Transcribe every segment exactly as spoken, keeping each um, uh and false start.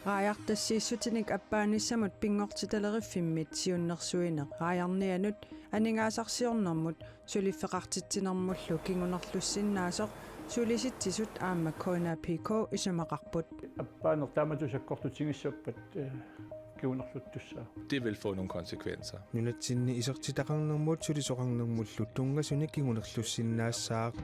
Raajartassiissutinik appaanissamut Pinngortitaleriffimmiit siunnersuineq raajarnianut aningaasarsiornermut suliffeqartitsinermullu kingunerlussinnaasoq Sulisitsisut aamma K N A P K isumaqarput. Appaaneq taamatut sakkortutigissappat, eh, kingunerluttussaavoq. Det vil få nogle konsekvenser. Nunatsinni isertitaqarnermut sulisoqarnermullu tunngasunik kingunerlussinnaassaaq.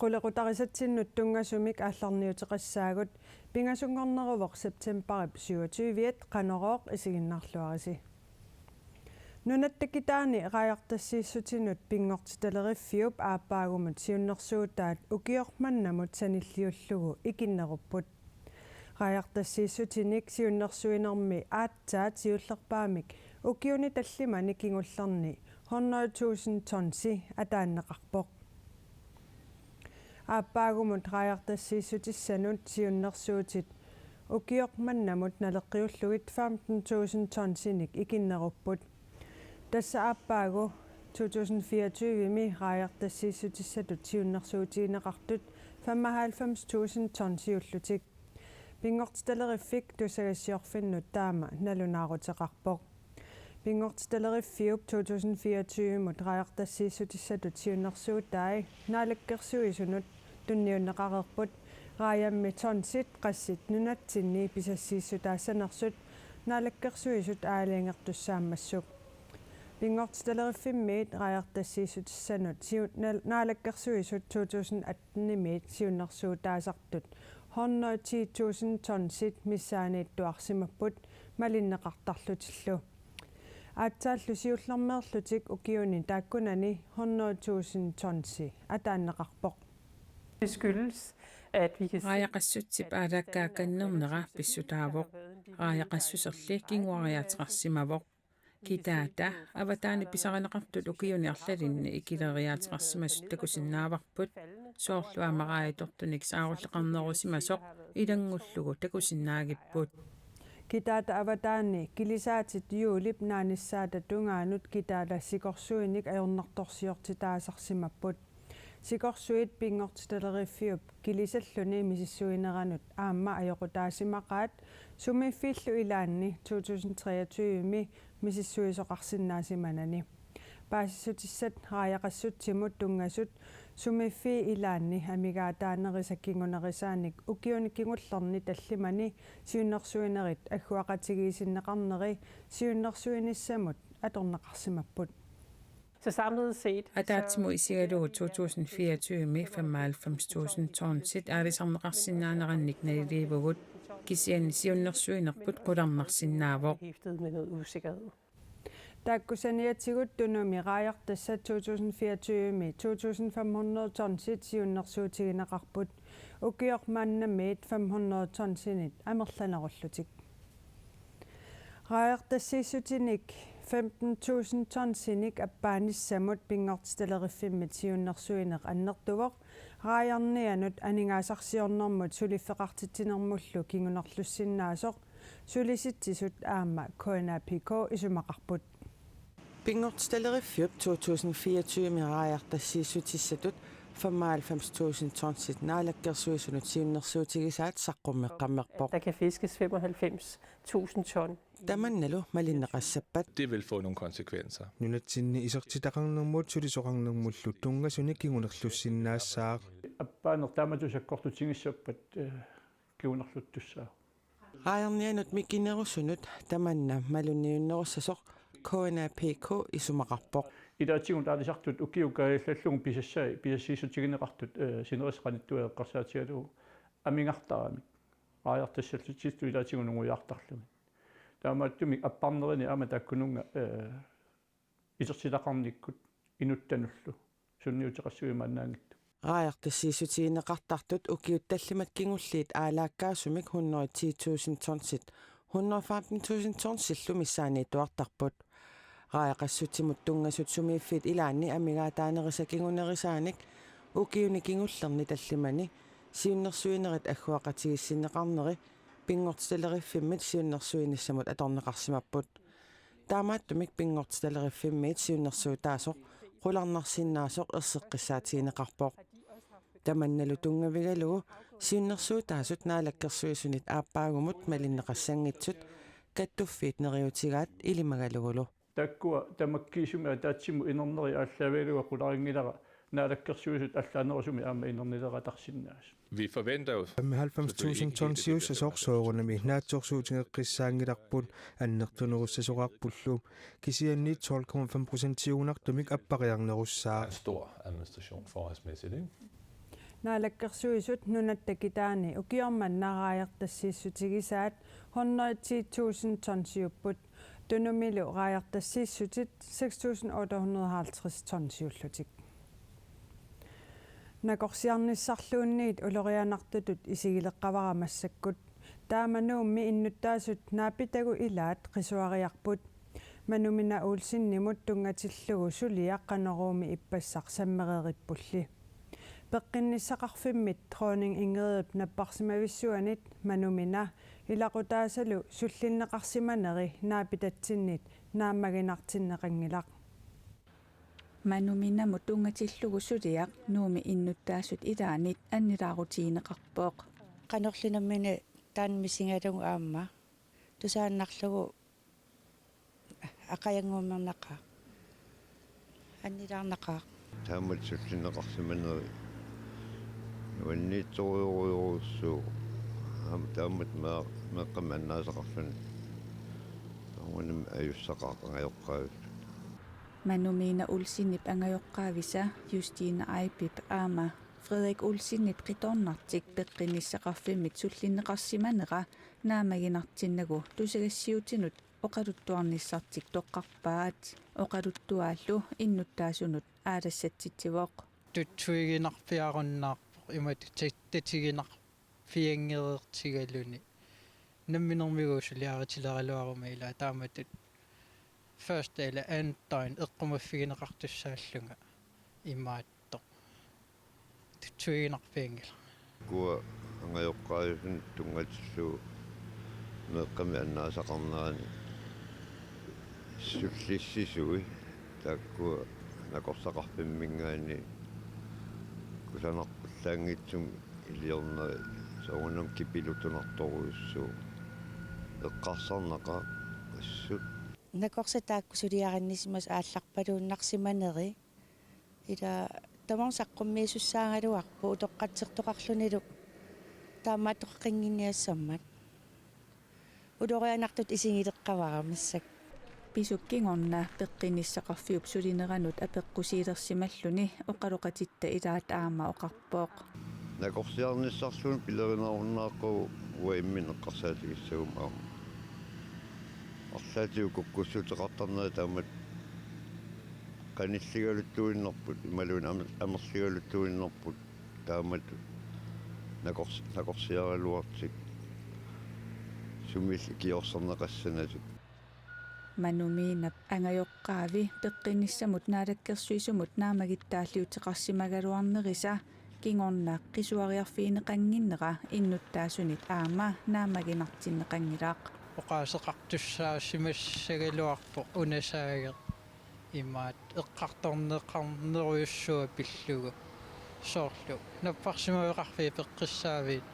Qulequtarisatsinnut tunngasumik aallarniuteqassaagut, pingasunngorneruvoq septembarip syvogtyve-at. Qanorooq isiginnaarluarisi. Nunatta kitaani raajartassiissutinut Pinngortitaleriffiup aappaagumut siunnersuutaat ukioq mannamut sanilliullugu ikinnerupput. Raajartassiissutinik siunnersuinermi aatsaat siullerpaamik ukiuni tallimani kingullerni hundrede tusind tonsi ataanneqarpoq. Aappaagumut raajartassiissutissanut siunnersuutit ukioq mannamut naleqqiullugit femten tusind tonsinik ikinnerupput. Tassa aappaagu to tusind fireogtyve-mi raajartassiissutissatut siunnersuutigineqartut femoghalvfems tusind tonsiullutik. Pinngortitaleriffik tusagassiorfinnut taama nalunaaruteqarpoq. Pinngortitaleriffiup to tusind fireogtyve-mut raajartassiissutissatut siunnersuutai Naalakkersuisunut tunniunneqareerput raajammi tonsit qassit nunatsinni pisassiissutaassanersut Naalakkersuisut aalajangertussaammassuk. Pinngortitaleriffimmiit raajartassiissutissanut siu-, Naal-, Naalakkersuisut to tusind atten-imiit siunnersuutaasartut hundrede ti tusind tonsit missaaniittuarsimapput malinneqartarlutillu. Aatsaallu siullermeerlutik ukiuni taakkunani hundrede tusind tonsi ataanneqarpoq. Det skyldes, at vi kan se, Raajaqassutsip aalaakkaakannernera pissutaavoq. Raajaqassuserli kinguariaateqarsimavoq. Kitaata avataani pisarineqartut ukiuni arlalinni ikileriaateqarsimasut takusinnaavarput, soorlu aamma raajatortunik saarulleqarnerusimasoq ilanngullugu takusinnaagipput. Kitaata avataani kilisaatit juulip naanissaata tungaanut kitaata sikorsuinik ajornartorsiortitaasarsimapput. Sikorsuit Pinngortitaleriffiup kilisalluni misissuineranut aamma ajoqutaasimaqaat sumiiffiillu ilaanni to tusind treogtyve-mi misissuisoqarsinnaasimanani. Paasissutissat raajaqassutsimut tunngasut sumiiffii ilaanni amigaataanerisa kingunerisaanik ukiuni kingullerni tallimani siunnersuinerit agguaqatigiissinneqarneri siunnersuinissamut atorneqarsimapput. Så samlet set, så Ataatsimut isigalugu to tusind fireogtyve-mi femoghalvfems tusind tonsit aalisarneqarsinnaanerannik naliliivugut, kisianni siunnersuinerput qularnarsinnaavoq. Hæftet med noget usikkerhed. Taakku saniatigut Tunumi raajartassat to tusind fireogtyve-mi to tusind fem hundrede tonsit siunnersuutigineqarput, ukioq mannamiit fem hundrede tonsinit amerlanerullutik. Raajartassiissutinik femten tusind tonsinik appaanissamut Pinngortitaleriffimmiit siunnersuineq annertuvoq, raajarnianut aningaasarsiornermut suliffeqartitsinermullu kingunerlussinnaasoq Sulisitsisut aamma K N A P K isumaqarput. Pinngortitaleriffiup to tusind fireogtyve-mi raajartassiissutissatut femoghalvfems tusind tonsit Naalakkersuisunut siunnersuutigisaat saqqummeqqammerpoq. Der kan fiskes femoghalvfems tusind ton. Tamannalu malinneqassappat. Det vil få nogle konsekvenser. Nunatsinni isertitaqarnermut sulisoqarnermullu tunngasunik kingunerlussinnaassaaq. Appaaneq taamatut sakkortutigissappata, eh, kingunerluttussaavoq. Raajarnianut mikinerusunut tamanna malunniunnerussasoq K N A P K isumaqarpoq. Ilaatigut aalisartut ukiut kaajallallugu pisassai, pisassiissutigineqartut, eh, sinerissap qanittuaa eqqarsaatigalugu amigartaramik. Raajartassallutitut ilaatigut nungujaartarlugit. Taamaattumik apparnerini aamma taakkununnga, eh, isertitaqarnikkut inuttanullu sunniuteqassagutta maannaanngitsoq. Raajartassiissutigineqartartut ukiut tallimat kingulliit aalaakkaasumik hundrede ti tusind tonsit hundrede femten tusind tonsillu missaaniittuartarput. Raajaqassutsimut tunngasut sumiiffiit ilaanni amigaataanerisa kingunerisaanik ukiuni kingullerni tallimani siunnersuinerit agguaqatigiissinneqarneri Pinngortitaleriffimmiit siunnersuinissamut atorneqarsimapput. Taamaattumik Pinngortitaleriffimmiit siunnersuutaasoq qularnarsinnaasoq erseqqissaatigineqarpoq. Tamannalu tunngavigalugu Siunnersuutaasut naalakkersuisunit aappaagumut malinneqassanngitsut kattuffiit neriutigaat ilimagalugulu. Taakkua tamakkiisumik ataatsimut inerneri aallaavigalugu qularinngilara naalakkersuisut allaanerusumik aamma inernileqatarsinnaasut. Vi forventer jo femoghalvfems tusind ton siussasoq soorunami naatsorsuutigeqqissaanngilarput annertunerussasoqarpullu. Kisianni tolv komma fem procentiugunartumik appariarnerussaaq. En stor administration forholdsmæssigt, ikke? Naalakkersuisut nunatta kitaani ukioq manna raajartassiissutigisaat hundrede ti tusind tonsiupput. Tunumilu raajartassiissutit seks tusind otte hundrede og halvtreds tonsiullutik. Nakorsiarnissarluunniit ulorianartutut isigileqqavara massakkut. Taama Nuummi innuttaasut naapitagut ilaat qisuariarput. Manumina Olsenimut tunngatillugu suliaq Qanoruumi ippassaq sammereerippulli. Peqqinnissaqarfimmit Dronning Ingridip napparsimavissuanit Manumina ilaqutaasalu sullinneqarsimaneri naapitatsinnit naammaginartinneqanngilaq. Manuminamut tunngatillugu suliaq Nuummi innuttaasut ilaannit annilaarutigineqarpoq. Qanorlu nammineq taanna misigalugu aamma tusaannarlugu aqagunnguummernaqaaq. Annilaarnaqaaq. Taamatut sullinneqarsimaneri nuanniitsorujorujussuuvoq. Aamma taamatut mee-, meeqqamik annaasaqarluni. Soorunami ajussaqaaq angajoqqaavisut. Manumina Olsenip angajoqqaavisa Justine Eibip aamma Frederik Olsenip qitornartik peqqinnissaqarfimmit sullinneqarsimanera naammaginartinnagu tusagassiutinut oqaluttuarnissartik toqqarpaat. Oqaluttuaallu innuttaasunut aalassatsitsivoq. Tutsuiginarpiarunnaarpoq imatut tat-, tatiginarpianngereertigaluni. Namminermigut suliaritileragaluaruma ilaa taamatut første eller anden døgn eqqumaffigineqartussaallunga imaattoq. Tutsuiginarpianngilaq. Ukua angajoqqaavisunut tunngatillugu meeqqamik annaasaqarnerani sullissisui taakkua nakorsaqarfimminngaanniit kusanarpallaanngitsumik iliorneri soorunami kipilutunartorujussuuvoq. Eqqarsarnaqaaq assut. Nakorsat taakku suliarinnisimasut aallarpaluunnarsimaneri. Ila tamarmik saqqummiisussaagaluarput utoqqatsertoqarlunilu taamaattoqaqqinnginiassammat. Ulorianartutut isigileqqavara massakkut. Pisup kingorna peqqinnissaqarfiup sulineranut apeqqusiilersimalluni oqaloqatitta ilaat aamma oqarpoq. Nakorsiarnissarluunniit pilerinarunnaarpagut uanga imminut eqqarsaatigissaguma aamma. Arlaatigut kukkussuteqartarneri taamatut qanilligaluttuinnarput imaluunniit amer-, amerligaluttuinnarput taamatut nakors-, nakorsiaraluartik sumillu ikiorserneqassanatik. Manuminap angajoqqaavi peqqinnissamut naalakkersuisumut naammagittaalliuteqarsimagaluarnerisa kingorna qisuariarfigineqannginnera innuttaasunit aamma naammaginartinneqanngilaq. Oqaaseqartussaasimassagaluarpoq una saageq imaattoq eqqartorneqarnerujussuaq pillugu. Soorlu napparsimaveqarfiit peqqissaaviit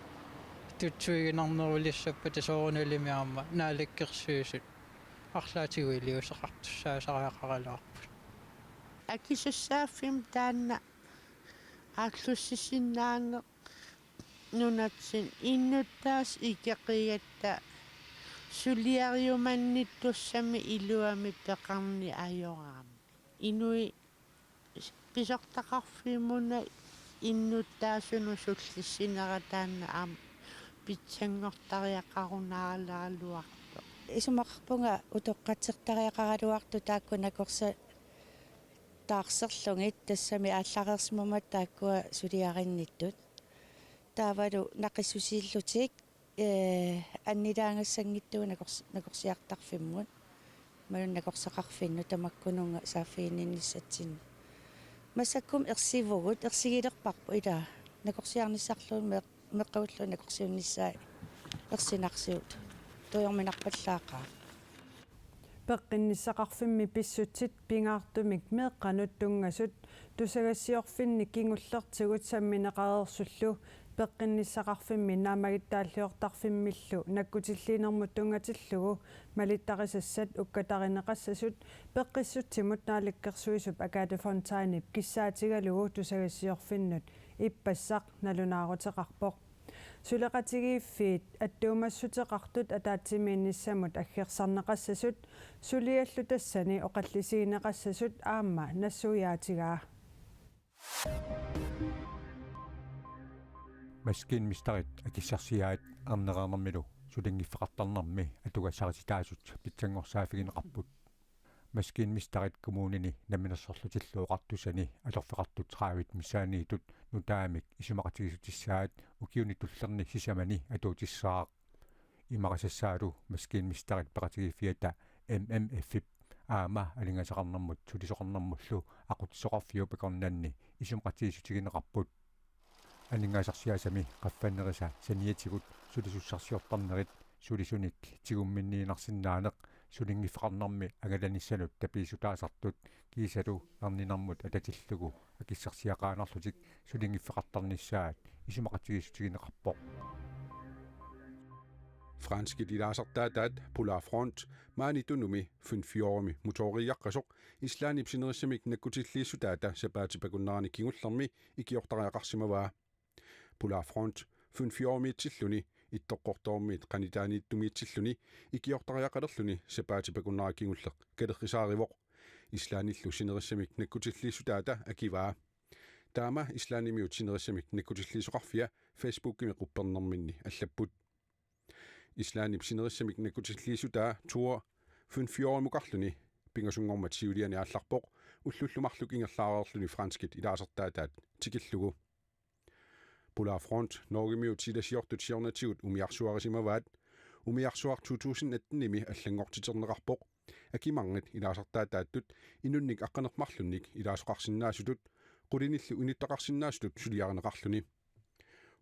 tutsuiginarnerulissappata soorunalimi aamma naalakkersuisut arlaatigut iliuuseqartussaasariaqaraluarput. Akisussaaffimmi taanna aallussisinnaaneq nunatsinni innuttaasut ikeqigatta suliariumannittussami iluamik peqarneq ajoraami. Inuit pisortaqarfimmuna innuttaasunut sullissinera taanna aamma pitsanngortariaqarunaraluartoq. Isumaqarpunga utoqqatsertariaqaraluartut taakku nakorsat taarserlugit tassami aallareersimammata taakkua suliarinnittut. Taavalu naqissusiillutik, ee, annilaagassanngitsugut nakors-, nakorsiartarfimmut. Imaluunniit nakorsaqarfinnut tamakkununnga saaffiginninnissatsinnik. Massakkut ersivugut, ersigilerparput ilaa. Nakorsiarnissarluunniit meeqqagulluunniit nakorsiunnissaat ersinarsiuut. Tujorminarpallaaqaaq. Peqqinnissaqarfimmi pissutsit pingaartumik meeqqanut tunngasut tusagassiorfinni kingullertigut sammineqareersullu peqqinnissaqarfimmi naammagittaalliortarfimmillu nakkutilliinermut tunngatillugu malittarisassat ukkatarineqassasut peqqissutsimut Naalakkersuisup Agathe Fontainep kissaatigalugu tusagassiorfinnut ippassaq nalunaaruteqarpoq. Suleqatigiiffiit attuumassuteqartut ataatsimiinnissamut aggersarneqassasut suliallu tassani oqallisigineqassasut aamma nassuiaatigaa. Maskinmesterit akissarsiaat arnerinermilu sulinngiffeqartarnermi atugassarititaasut pitsanngorsaaffigineqarput. Maskinmesterit kommunini Namminersorlutillu Oqartussani atorfeqartut tredive missaanniittut nutaamik isumaqatigiissutissaat ukiuni tullerni sisamani atuutissaaq. Imarisassaalu maskinmesterit peqatigiiffiata M M F-ip aamma aningaasaqarnermut sulisoqarnermullu aqutsisoqarfiup akornanni isumaqatigiissutigineqarput. Aningaasarsiasami qaffannerisa saniatigut sulisussarsiortarnerit sulisunik tigumminniinnarsinnaaneq sulinngiffeqarnermi angalanissanut tapiissutaasartut kiisalu erninermut atatillugu akissarsiaqaannarlutik sulinngiffeqartarnissaat isumaqatigiissutigineqarpoq. Franskit ilaasartaataat Polar Front maani Tunumi Finnfjordimi motoriaqqasoq Islandip sinerissamik nakkutilliissutaata sapaatip akunnerani kingullermi ikiortariaqarsimavaa. Polar Front Finnfjordimiitsilluni Ittoqqortoormiit qanitaaniittumiitsilluni ikiortariaqalerluni sapaatip akunnera kingulleq kalerrisaarivoq. Islandillu sinerissamik nakkutilliissutaata akivaa. Taama Islandimiut sinerissamik nakkutilliisoqarfia Facebookimi quppernerminni allapput. Islandip sinerissamik nakkutilliissutaa Thor Finnfjordimukarluni pingasunngormat siuliani aallarpoq, ullullu marluk ingerlaareerluni franskit ilaasartaataat tikillugu. Polar Front Norgemiut silasiortut siornatigut umiarsuarisimavaat. Umiarsuaq to tusind atten-imi allanngortiterneqarpoq. Akimarngit ilaasartaataattut inunnik aqqaneq-marlunnik ilaasoqarsinnaasutut, qulinillu inuttaqarsinnaasutut suliarineqarluni.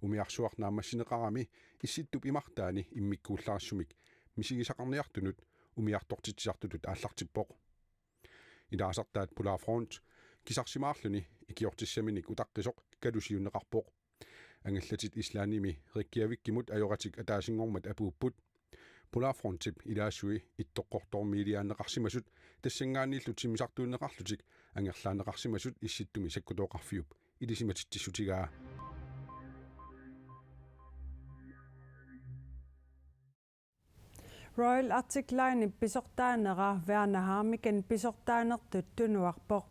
Umiarsuaq naammassineqarami Issittup imartaani immikkuullarissumik misigisaqarniartunut umiartortitsisartutut aallartippoq. Ilaasartaat Polar Front kisarsimaarluni ikiortissaminik utaqqisoq kalusiunneqarpoq. Angallatit Islandimi Reykjavikimut ajoratik ataasinngormat apuupput. Polar Frontip ilaasui Ittoqqortoormiiliaanneqarsimasut tassanngaanniillu timmisartuunneqarlutik angerlaanneqarsimasut Issittumi sakkutooqarfiup ilisimatitsissutigaa. Royal Arctic Linep pisortaanera Werner Hamigen pisortaanertut tunuarpoq.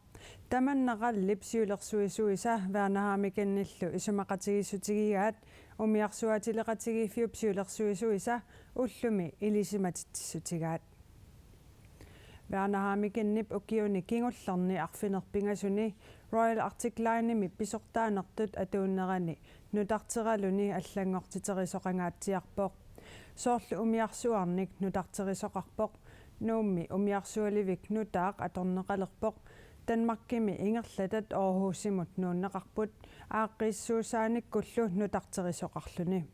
Tamanna RAL-ip siulersuisuisa Werner Hamigenillu isumaqatigiissutigigaat umiarsuaatileqatigiiffiup siulersuisuisa ullumi ilisimatitsissutigaat. Werner Hamigenip ukiuni kingullerni arfineq-pingasuni Royal Arctic Linemi pisortaanertut atuunnerani nutarteraluni allanngortiterisoqangaatsiarpoq. Soorlu umiarsuarnik nutarterisoqarpoq. Nuummi umiarsualivik nutaaq atorneqalerpoq. Danmarkimi ingerlatat Aarhusimut nuunneqarput. Aaqqiissuussaanikkullu nutarterisoqarluni.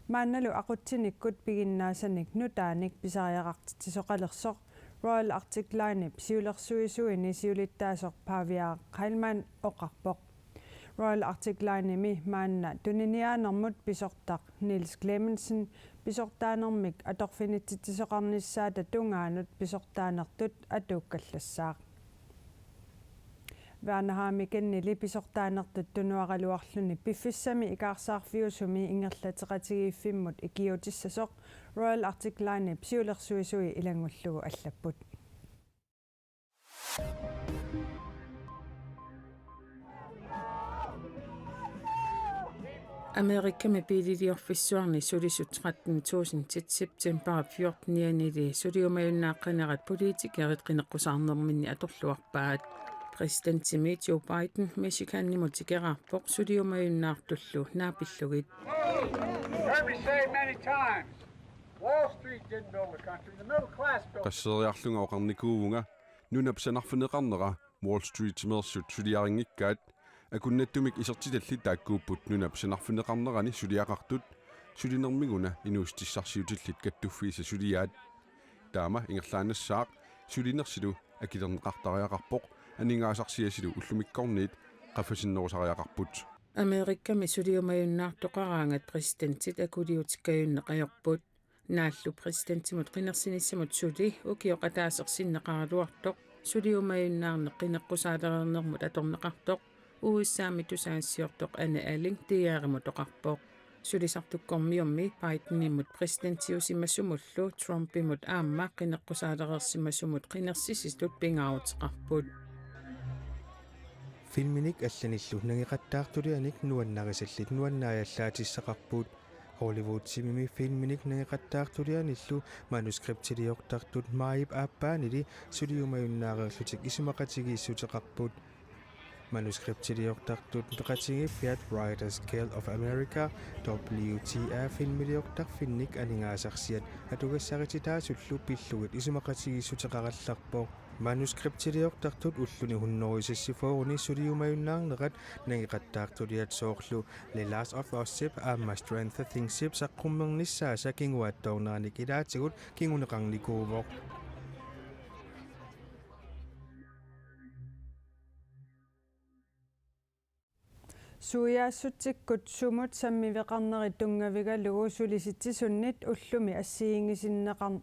Maannalu aqutsinikkut piginnaasanik nutaanik pisariaqartitsisoqalersoq Royal Arctic Linep siulersuisuini siulittaasoq Pavia Heilmann oqarpoq. Royal Arctic Linemi maanna tuniniaanermut pisortaq Niels Clemmensen pisortaanermik atorfinitsitsisoqarnissaata tungaanut pisortaanertut atuukkallassaaq. Werner Hamigenili pisortaanertut tunuaraluarluni piffissami ikaarsaarfiusumi ingerlateqatigiiffimmut ikiuutissasoq Royal Arctic Linep siulersuisui ilanngullugu allapput. Amerikami biililiorfissuarni sulisut tretten tusindit september fjortenianili suliumajunnaaqqinerat politikerit qineqqusaarnerminni atorluarpaat. Præsidentimi Joe Biden Michiganimut tikeraarpoq suliumajunnaartullu naapillugit. Heard me say it many times. Wall Street didn't build the country. The middle class built it. Qasseeriarlunga oqarnikuuvunga, nunap sanarfineqarnera Wall Streetimeersut suliarinngikkaat, akunnattumik isertitallit taakkuupput nunap sanarfineqarnerani suliaqartut, sulinermiguna inuussutissarsiutillit kattuffiisa suliaat. Taama ingerlaannassaaq, sulinersilu akilerneqartariaqarpoq, aningaasarsiasilu ullumikkorniit qaffasinnerusariaqarput. Amerikami suliumajunnaartoqaraangat præsidentit akuliutikkajunneq ajorput. Naallu præsidentimut qinersinissamut suli ukioq ataaseq sinneqaraluartoq suliumajunnaarneq qineqqusaalereernermut atorneqartoq U S A-mi tusagassiortoq Anne Alling D R-imut oqarpoq. Sulisartukkormiummi Bidenimut præsidentiusimasumullu Trumpimut aamma qineqqusaalereersimasumut qinersisitut pingaaruteqarput. Filminik allanillu nangeqattaartulianik nuannarisallit nuannaajallaatissaqarput. Hollywood-imimi filminik nangeqattaartulianillu manuskriptiliortartut maajip aappaanili suliumajunnaareerlutik isumaqatigiissuteqarput. Manuskriptiliortartut peqatigiiffiat Writers Guild of America, W T A, filmiliortarfinnik aningaasarsiat atugassarititaasullu pillugit isumaqatigiissuteqarallarpoq. Manuskriptiliortartut ulluni hunnorujussi fyrreni suliumajunnaarnerat nangeqattaartuliat soorlu The Last of Us-ip aamma Stranger Things-ip saqqummernissaasa kinguaattoorneranik ilaatigut kinguneqarnikuuvoq. Suiaassutsikkut sumut sammiveqarnerit tunngavigalugu sulisitsisunnit ullumi assigiinngisinneqar-,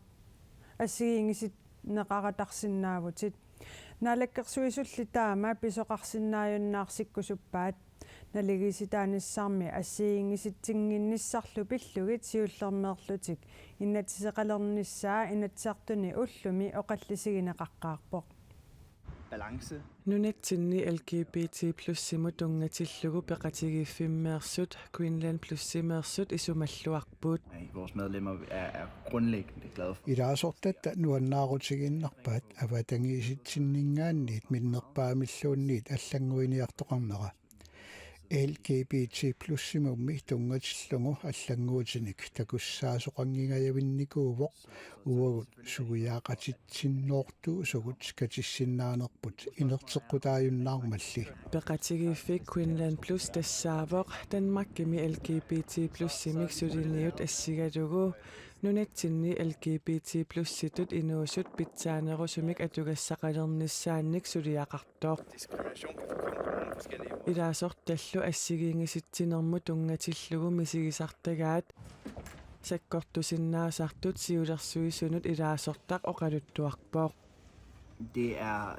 assigiinngisinneqaratarsinnaavutit. Naalakkersuisulli taama pisoqarsinnaajunnaarsikkusuppaat. Naligiissitaanissarmi assigiinngisitsinngitsarlu pillugit siullermeerlutik inatsiseqalernissaa Inatsisartuni ullumi oqallisigineqaqqaarpoq. Balance. Nunatsinni L G B T plus-imut tunngatillugu peqatigiiffimmeersut Greenland Plus-imeersut isumalluarput. Vores medlemmer er, er grundlæggende glade for. Ilaasortatta nuannaarutigiinnarpaat avatangiisitsinninngaanniit minnerpaamilluunniit allannguiniartoqarnera. L G B T plus-imummi tunngatillugu allannguutinik takussaasoqanngingajavinnikuuvoq uagut suiaaqatitsinnoortuusugut katissinnaanerput inerteqqutaajunnaarmalli. Peqatigiiffik Greenland Plus tassaavoq Danmarkimi L G B T plus-imik suliniut assigalugu nunatsinni L G B T plus-itut inuusut pitsaanerusumik atugassaqalernissaannik suliaqartoq. Ilaasortallu assigiinngisatsinermut tunngatillugu misigisartagaat sakkortusinnaasartut siulersuisunut ilaasortaq oqaluttuarpoq. Det er,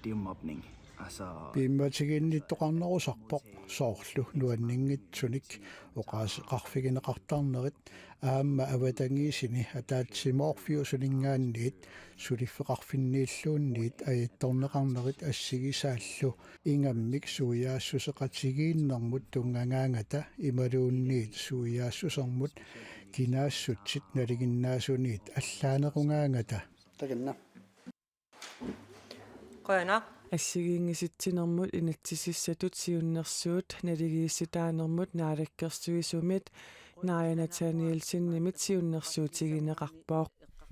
det er jo mobning. Altså, piummatigiinnittoqarnerusarpoq soorlu nuanninngitsunik oqaaseqarfigineqartarnerit aamma avatangiisini ataatsimoorfiusuninngaanniit suliffeqarfinniilluunniit ajattorneqarnerit assigisaallu ingammik suiaassuseqatigiinnermut tunngagaangata imaluunniit suiaassusermut kinaassutsit nalinginnaasuniit allaanerugaangata. Takanna. Qujanaq. Assigiinngisatsinermut inatsisissatut siunnersuut naligiissitaanermut naalakkersuisumit Naaja Nathanielsenimit siunnersuutigineqarpoq.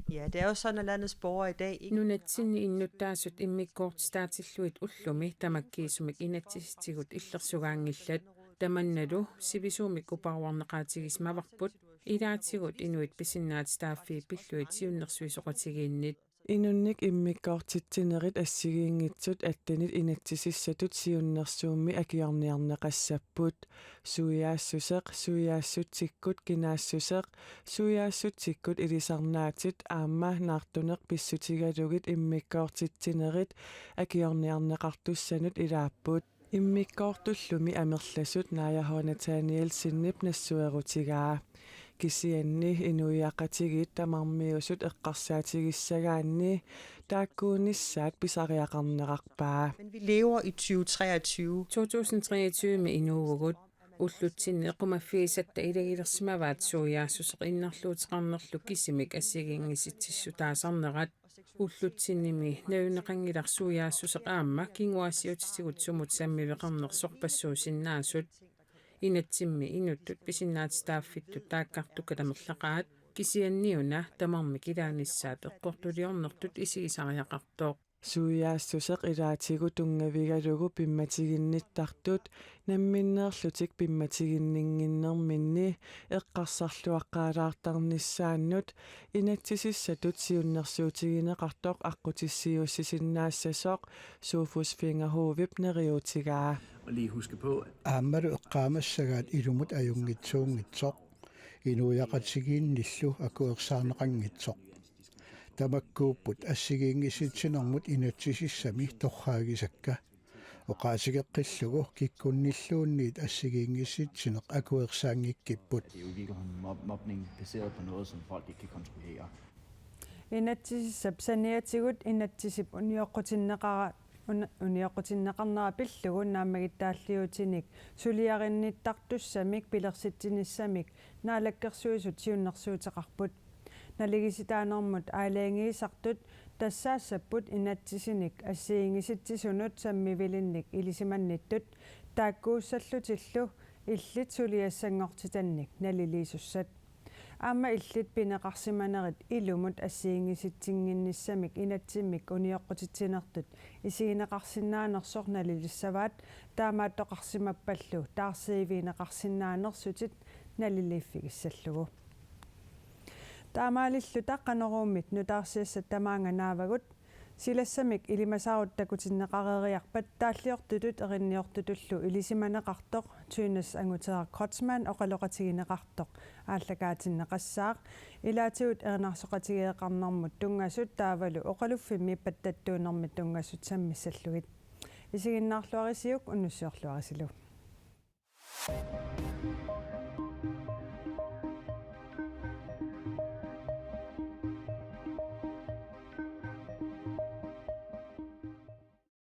Ja, det er jo sådan, at landets borgere i dag ikke. Nunatsinni innuttaasut immikkoortitaatillugit ullumi tamakkiisumik inatsisitigut illersugaanngillat. Tamannalu sivisuumik uparuarneqaatigisimavarput ilaatigut inuit pisinnaatitaaffii pillugit siunnersuisoqatigiinnit. Inunnik immikkoortitsinerit assigiinngitsut attenit inatsisissatut siunnersuummi akiorniarneqassapput. Suiaassuseq, suiaassutsikkut kinaassuseq, suiaassutsikkut ilisarnaatit aamma naartuneq pissutigalugit immikkoortitsinerit akiorniarneqartussanut ilaapput. Immikkoortullumi amerlasut Naaja H. Nathanielsenip nassuerutigaa. Kisianni inuiaqatigiit tamarmiusut eqqarsaatigissagaanni taakkuunissaat pisariaqarnerarpaa. Men vi lever i tyve treogtyve. To tusind treogtyve-mi inuuvugut. Ullutsinni eqqumaffigisatta ilagilersimavaat suiaassuseq innarluuteqarnerlu kisimik assigiinngisitsissutaasarnerat. Ullutsinnimi najunneqanngilaq suiaassuseq aamma kinguaassiuutitigut sumut sammiveqarneq sorpassuusinnaasut. Inatsimmi inuttut pisinnaatitaaffittut taakkartukkat amerlaqaat, kisianniuna tamarmik ilaanissaat eqqortuliornertut isigisariaqartoq. Suiaassuseq ilaatigut tunngavigalugu pimmatiginnittartut namminneerlutik pimmatiginninnginnerminni eqqarsarluaqqaalaartarnissaannut inatsisissatut siunnersuutigineqartoq aqqutissiuussisinnaassasoq Sofus Fingerhovip neriuutigaa. Og lige huske på, at Aammalu eqqaamassagaat ilumut ajunngitsuunngitsoq, inuiaqatigiinnillu akuersaarneqanngitsoq. Tamakkuupput assigiinngissitsinermut inatsisissami torraagisakka. Oqaatigeqqillugu kikkunnilluunniit assigiinngissitsineq akuersaanngikkipput. Det er jo i virkeligheden mob- mobning baseret på noget, som folk ikke kan kontrollere. Inatsisissap saniatigut inatsisip unioqqutinneqara- un- unioqqutinneqarnera pillugu naammagittaarliuutinik suliarinnittartussamik pilersitsinissamik Naalakkersuisut siunnersuuteqarput. Naligisitaanermut aalajangiisartut tassaassapput inatsisinik assigiinngissitsisunut sammivilinnik ilisimannittut taakkuussallutillu illit suliassanngortitannik naliliisussat. Aamma illit pineqarsimanerit ilumut assigiinngissitsinnginnissamik inatsimmik unioqqutitsinertut isigineqarsinnaanersoq nalilissavaat, taamaattoqarsimappallu taarsiivigineqarsinnaanersutit naliliiffigissallugu. Taamaalilluta Qanoruummit nutaarsiassat tamaanga naavagut. Silassamik ilimasaarut takutinneqareeriarpat taalliortutut erinniortutullu ilisimaneqartoq Thynes Anguterre Kreutzmann oqaloqatigineqartoq aallakaatinneqassaaq. Ilaatigut erinarsoqatigeeqarnermut tunngasut taavalu oqaluffimmi pattattuunermit tunngasut sammissallugit. Isiginnaarluarisiuk, unnussiorluarisilu.